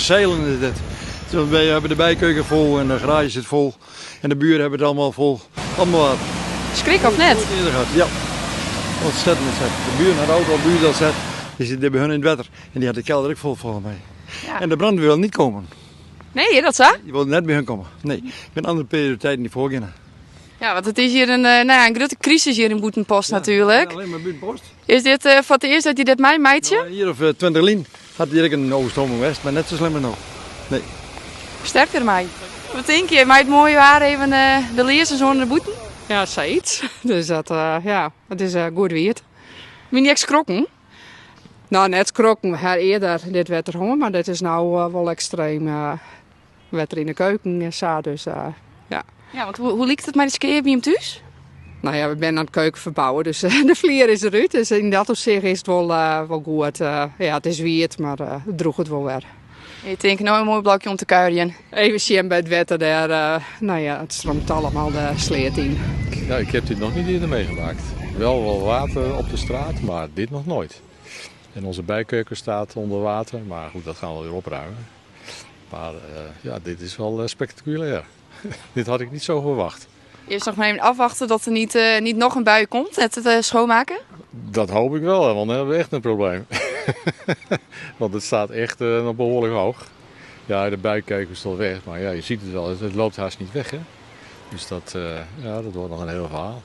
Zeilen is dit. We hebben de bijkeuken vol en de garage zit vol. En de buren hebben het allemaal vol. Allemaal water. Skrik of net? Ja. Ontzettend ontzettend. De buren hadden ook al buurt al zet. Die zitten bij hun in het wetter. En die had de kelder ook vol volgens mij. Ja. En de brandweer wil niet komen. Nee, dat zo? Die wil net bij hun komen. Nee, ik ben andere prioriteiten die voorgaan. Ja, want het is hier een, nou ja, een grote crisis hier in Bûtenpost natuurlijk. Alleen maar Bûtenpost. Is dit voor het eerst dat je dit mij meitsje? Nou, hier of 20 lien had hier ook een overstroming geweest, maar net zo slim nog. Nee. Sterkte ermee. Wat denk je? Mij het mooie waar even de leerzers onder de boeten? Ja, zoiets. Dus dat, ja, het is goed weer. Min je skrokken? Nou, net skrokken. We hadden eerder dit wetter gehad, maar dit is nou wel extreem wetter in de keuken en zo, dus ja. Ja, want hoe liekt het met de skea bij hem thuis? Nou ja, we zijn aan het keuken verbouwen, dus de vlier is eruit. Dus in dat opzicht is het wel goed. Ja, het is wierd, maar het droeg het wel weer. Ik denk nou een mooi blokje om te kuieren. Even zien bij het wetter daar. Nou ja, het stroomt allemaal de sleet in. Ja, ik heb dit nog niet eerder meegemaakt. Wel water op de straat, maar dit nog nooit. En onze bijkeuken staat onder water, maar goed, dat gaan we weer opruimen. Maar ja, dit is wel spectaculair. Dit had ik niet zo verwacht. Eerst nog maar even afwachten dat er niet nog een bui komt, net het schoonmaken? Dat hoop ik wel, want dan hebben we echt een probleem. Want het staat echt nog behoorlijk hoog. Ja, de bijkeuken is al weg, maar ja, je ziet het wel, het loopt haast niet weg, hè? Dus dat wordt nog een heel verhaal.